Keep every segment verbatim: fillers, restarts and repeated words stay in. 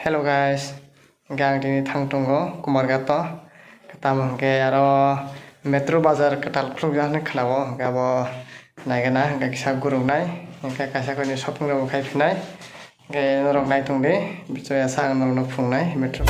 Hello guys, hwnkhe ang tini thang tongo Kumarghato. Tamo hwnkhe aro metro bazar kwtal khulukjak hinwi khnao, hwnkhe abo naigana hwnkhe kisa guruknai, hwnkhe kaisa kainwi shopping rokbo khai phinai. Hwnkhe norok nai tongdi, bichaya sa ang norokno phunuknai metro.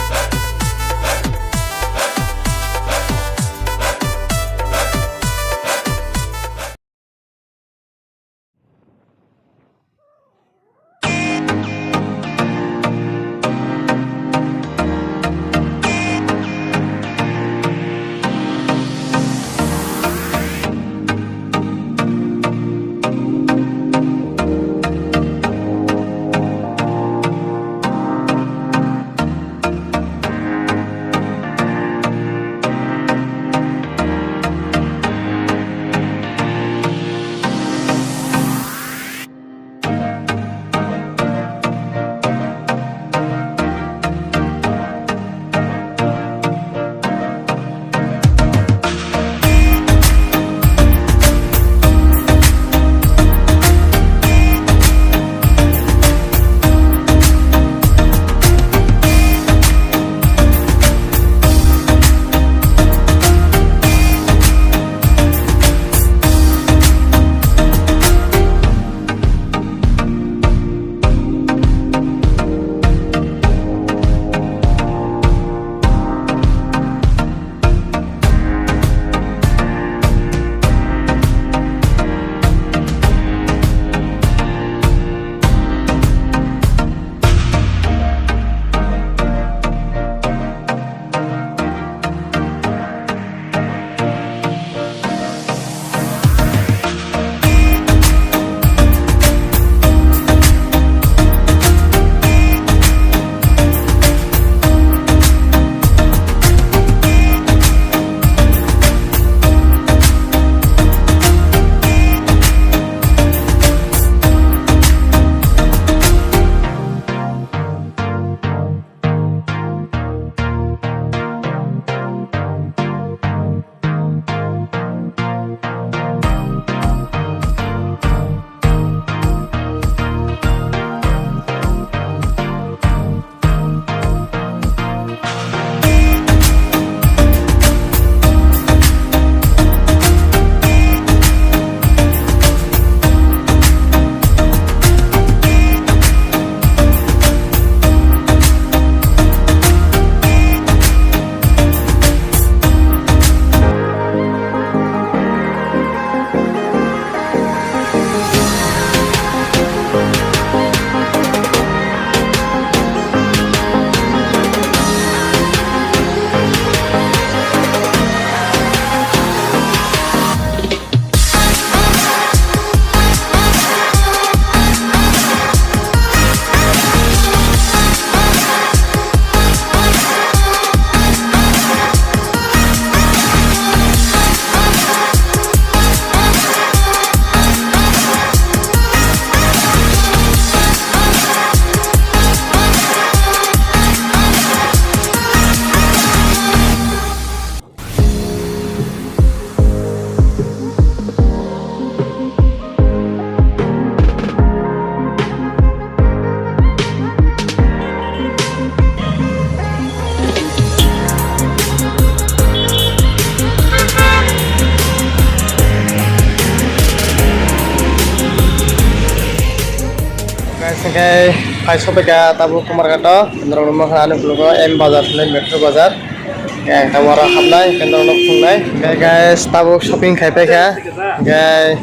Guys, hingke phai sophaikha tabuk Kumarghato, norokno mokha ani bulugo M Bazar hinwi metro bazar. Hingke ang tabuk oro hapnai, hingke norokno phunuknai. Hingke guys, tabuk shopping khai paikha. Hingke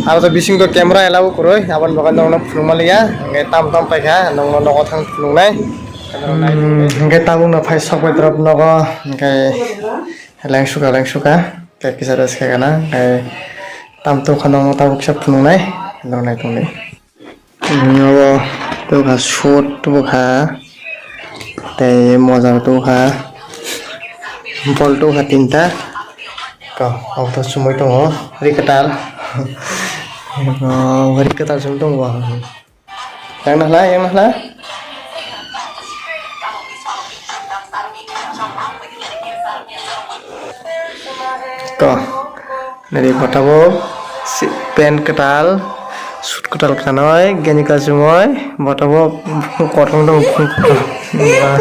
aro to bising to camera allow kwrwi, aboni bagwi norokno phunukma liya. Hingke tam tam paikha, norokno nogo thang phunuknai. Hmm, hingke tabuk no phai sokbai drop nogo, hingke lengsuka lengsuka, hingke kisa rest khe gana, hingke tam tokha norokno tabuk kisa phunuknai, noroknai tongdi. Abo tubukha suit tubukha, tei moja tubukha, bol tubukha tinta. To, abo to chumui tongo, ri kwtal. Oh, ri kwtal chumui tongo bo. Yang nahla, yang nahla. Ko. Nari botabo si-, pant kwtal, suit kwtal kanoi, geni kachimoi, botabo kothong dong. Ba.